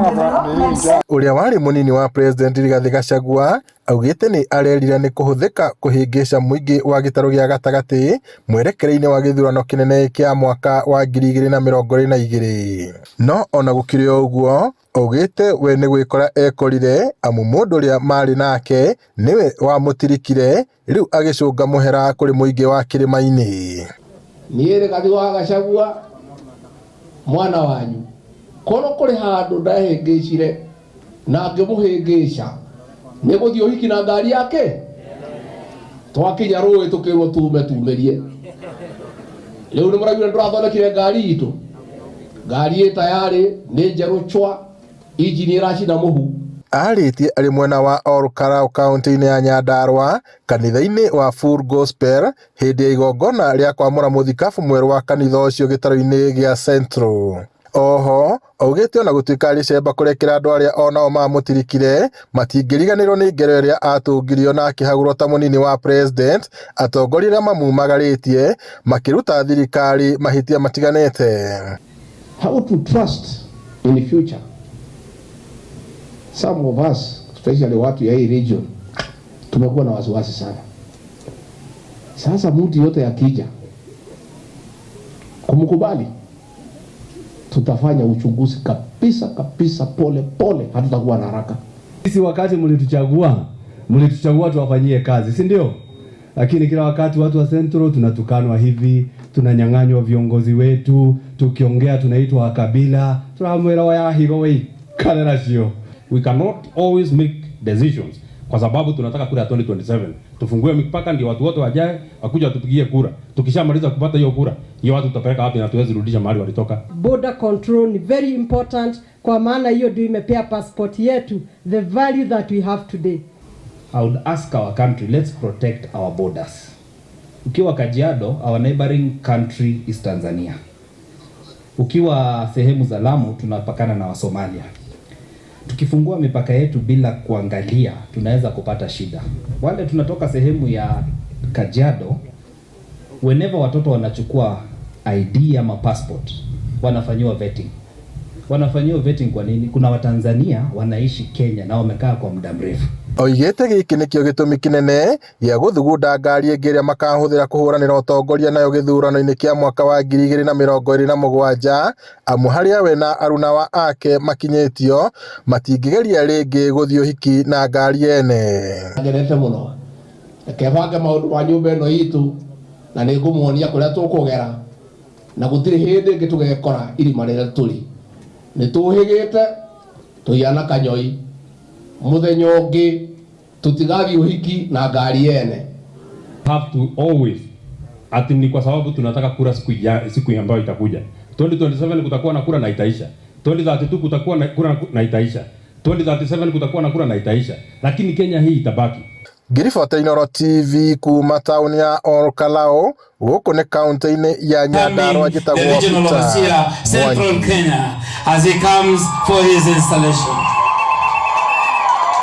Development. Ũrĩa warĩ mũnini wa president Rigathĩ Gachagua augĩte nĩ arerira nĩ kũhũthĩka kũhĩngĩca mũingĩ wa gĩtarũ gĩa gatagatĩ mwerekera-inĩ wa gĩthurano kĩnene kĩa mwaka wa 2022. No ona gũkĩrĩ o ũguo, augĩte we nĩ gwĩkora ekorire amu mũndũ ũrĩa marĩ nake nĩwe wamũtirikire rĩu agĩcũnga mũhera kũrĩ mũingĩ wa kĩrĩma-inĩ. Niĩ Rigathĩ wa Gachagua mwana wanyu, korwo kũrĩ handũ ndahĩngĩcire na ngĩmũhĩngĩca nĩ gũthiĩ ũhiki na ngari yake, twakinya rũĩ tũkĩrwo tume tumĩrie. Rĩu nĩ mũraigua nĩ tũrathondekire ngari itũ, ngari ĩ tayarĩ, nĩ njerũ chwa, injini ĩracina mũhu. Arĩtie arĩ mwena wa Ol Kalou kaunti-inĩ ya Nyandarua kanitha-inĩ wa Full Gospel hĩndĩ ya igongona rĩa kwamũra mũthikabu mwerũ wa kanitha ũcio gĩtarũ-inĩ gĩa Central. Oho augĩte ona gũtuĩka arĩ cemba kũrekera andũ arĩa onao mamũtirikire, matingĩriganĩrwo nĩ ngero ĩrĩa atũngirio na akĩhagũrwo ta mũnini wa president, atongoria arĩa mamumagarĩtie makĩruta thirikari mahĩtia matiganĩte. How to trust in the future. Some of us, especially watu ya hii region, tumekuwa na wasiwasi sana. Sasa mtu yote akija kumkubali, tutafanya uchunguzi kabisa kabisa, pole pole, hatutakuwa na haraka. Sisi wakati mlituchagua, mlituchagua tuwafanyie kazi, si ndio? Lakini kila wakati watu wa Central tunatukanwa hivi, tunanyang'anywa viongozi wetu, tukiongea tunaitwa kabila, turamwira wa higo wei kalera cio. We cannot always make decisions kwa sababu tunataka kura ya 2027. Tufungue mipaka ndio watu wote wajae wakuja watupigie kura. Tukishamaliza kupata hiyo kura, hiyo watu tutapeleka wapi na tuwezi rudisha mahali walitoka? Border control ni very important, kwa maana hiyo ndio imepea passport yetu the value that we have today. I would ask our country, let's protect our borders. Ukiwa Kajiado, our neighboring country is Tanzania. Ukiwa sehemu za Lamu, tunapakana na Wasomalia. Tukifungua mipaka yetu bila kuangalia, tunaweza kupata shida. Wale tunatoka sehemu ya Kajiado, whenever watoto wanachukua ID ama passport, wanafanyiwa vetting. Wanafanyiwa vetting kwa nini? Kuna Watanzania wanaishi Kenya na wamekaa kwa muda mrefu. Oigĩte gĩkĩ nĩkĩo gĩtũmi kĩnene gĩa gũthugunda ngari ĩngĩ ĩrĩa makahũthĩra kũhũranĩra ũtongoria nayo gĩthurano-inĩ kĩa mwaka wa 2027, amu harĩa we na arunawa ake makinyĩtio matingĩgeria rĩngĩ gũthiĩ ũhiki na ngari ene. Ngenete mũno, reke bange maũndũ ma nyũmba ĩno itũ na nĩ ngũmuonia kũrĩa tũkũgera na gũtirĩ hĩndĩ ĩngĩ tũgekora irima rĩrĩa tũrĩ. Nĩ tũhĩgĩte tũhiana kanyoi, mũthenya ũngĩ tũtigathiĩ ũhiki na ngari ene. Have to always ati ni kwa sababu tunataka kura siku ambayo itakuja. 2027 kutakuwa na kura na itaisha. 2032 kutakuwa na kura na itaisha. 2037 kutakuwa na kura na itaisha. Lakini Kenya hii itabaki. Ngĩribota Inooro TV kuma taũni ya Ol Kalou gũkũ nĩ kaunti-inĩ ya Nyandarua, The njĩtagwo regional Peter overseer, Central Mwangi. Kenya, as he comes for his installation.